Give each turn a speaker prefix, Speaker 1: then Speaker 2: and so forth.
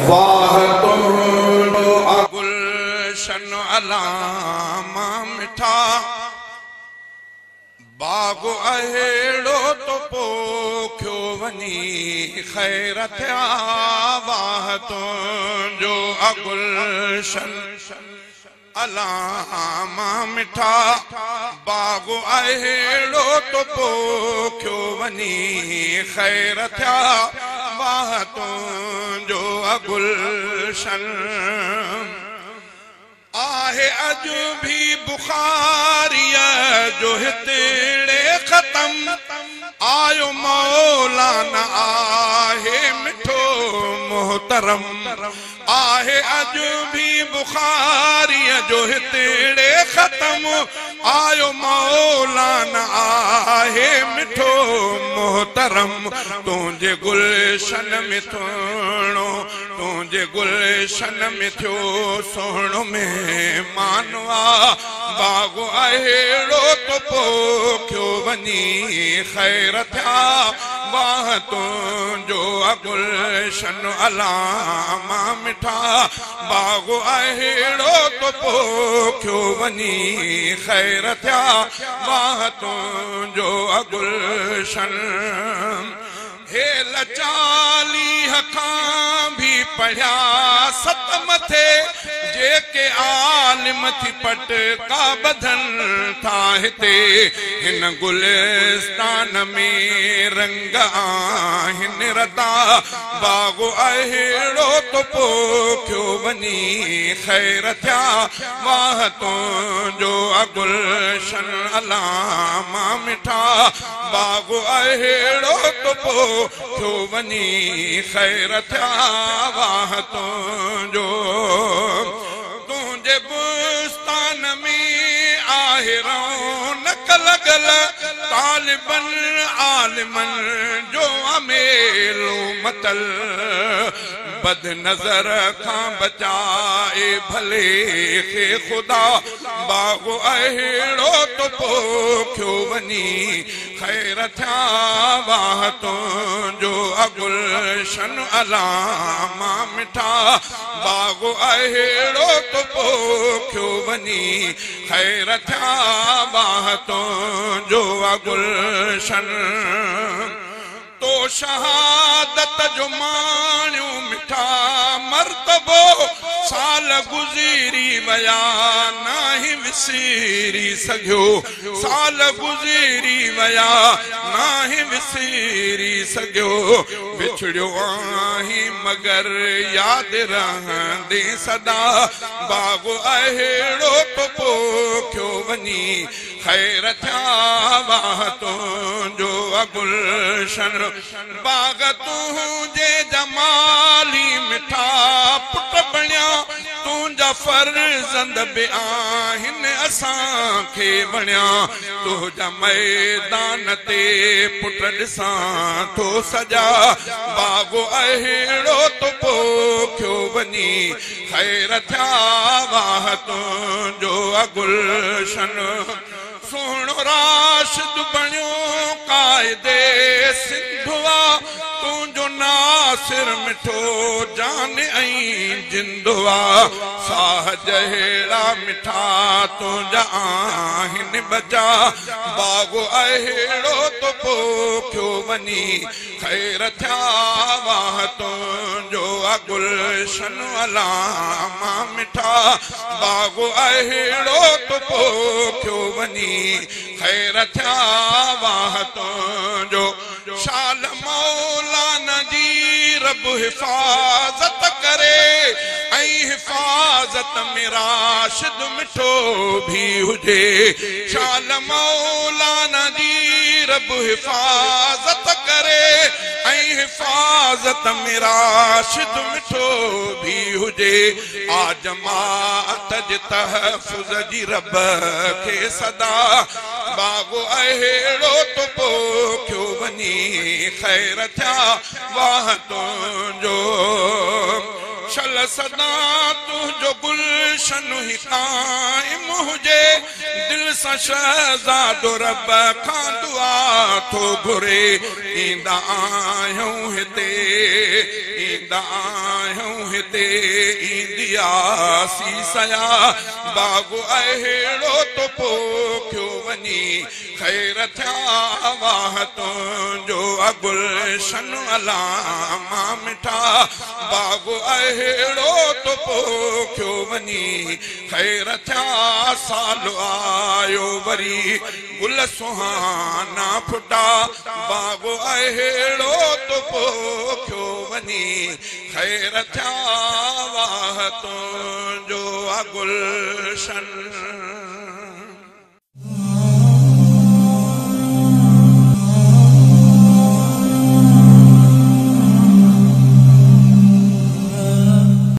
Speaker 1: वाह तुंहिंजो गुलशन अलामा मिठा बाग़ अहिड़ो तो पोखियो वञी ख़ैर थिया वाह तुंहिंजो गुलशन अलामा मिठा बाग़ अहिड़ो तो पोखियो वञी ख़ैर थिया वाह तुंहिंजो गुलशन आहे अॼु बि बुखारीअ जो हितिड़े ख़तम आयो मौलाना आहे मिठो मोहतरम आहे अॼु बि बुखारीअ जो हितिड़े ख़तम आयो मौलाना आहे मिठो मोहतरम तुंहिंजे गुलशन में थोड़ो तुंहिंजे गुलशन में थियो सुहिणो महिमान आ बाग़ अहिड़ो तो पोखियो वञी ख़ैर थिया वाह तुंहिंजो गुलशन अलामा मिठा बाग़ अहिड़ो तो पोखियो वञी ख़ैर थिया वाह तुंहिंजो गुलशन हे 40 खां बि पढ़िया सत मथे जेके आलिम थी पटका बधन था हिते हिन गुलिस्तान में रंग आहिनि रता बाग़ अहिड़ो तो पोखियो वञी ख़ैर थिया वाह तुंहिंजो गुलशन अलामा मिठा बाग़ अहिड़ो तो पोखियो वञी ख़ैर थिया वाह तुंहिंजो तुंहिंजे बुस्तान में आहे रौनक लॻल तालिबन आलिमन जो मेलो मतल बद नज़र खां बचाए भले खे ख़ुदा बाग़ अहिड़ो तो पोखियो वञी ख़ैर थिया वाह तुंहिंजो गुलशन अलामा मिठा बाग़ अहिड़ो तो पोखियो वञी ख़ैर थिया वाह तुंहिंजो गुलशन तो शहादत जो माण्यो मिठा मर्तबो साल गुज़री विया नाही विसरी सघियो साल गुज़री विया नाही विसरी सघियो विछड़ियो आहीं मगर यादि रहंदी सदा बाग़ अहिड़ो तो पोखियो वञी ख़ैर थिया वाह तुंहिंजो गुलशन बाग़ तुंहिंजे जमाली मिठा पुट बणिया तुंहिंजा फर्ज़ंद बि आहिनि असांखे वणिया तुंहिंजा मैदान ते पुट ॾिसां थो सॼा बाग़ अहिड़ो तो पोखियो वञी ख़ैर थिया वाह तुंहिंजो गुलशन सुहिणो राशिद बणियो क़ाइदे सिंधुआ तुंहिंजो नासिर मिठो जान ऐं जिंदुआ साह जहिड़ा मिठा तुंहिंजा आहिनि बचा बाग़ अहिड़ो तो पोखियो वञी ख़ैर थिया वाह तुंहिंजो गुलशन अलामा मिठा बाग़ अहिड़ो तो पोखियो वञी ख़ैर थिया वाह तुंहिंजो शाल मौलाना जी रब हिफाज़त करे ऐं हिफाज़त में राशिद मिठो भी हुजे शाल मौलाना जी रब हिफाज़त करे ऐं हिफाज़त में राशिद मिठो भी हुजे आ जमाअत जे तहफ़ुज़ जी रब खे सदा बाग़ अहिड़ो तो पोखियो वञी ख़ैर थिया वाह तुंहिंजो शल सदा तुंहिंजो गुलशन ही क़ाइम हुजे दिल सां शहज़ादो रब खां दुआ थो घुरे ईंदा आहियूं हिते। ايندا آهيون هتي ايندي آ سيسيا، باغ اهڙو ٿو پوکيو وڃي. خير ٿيا واهه تنهنجو گلشن الاما مٺا، باغ اهڙو ٿو پوکيو وڃي. خير ٿيا سال آيو وري گل سهانا ڦٽا، باغ اهڙو ٿو پوکيو وڃي. خير ٿيا واهه تنهنجو گلشن.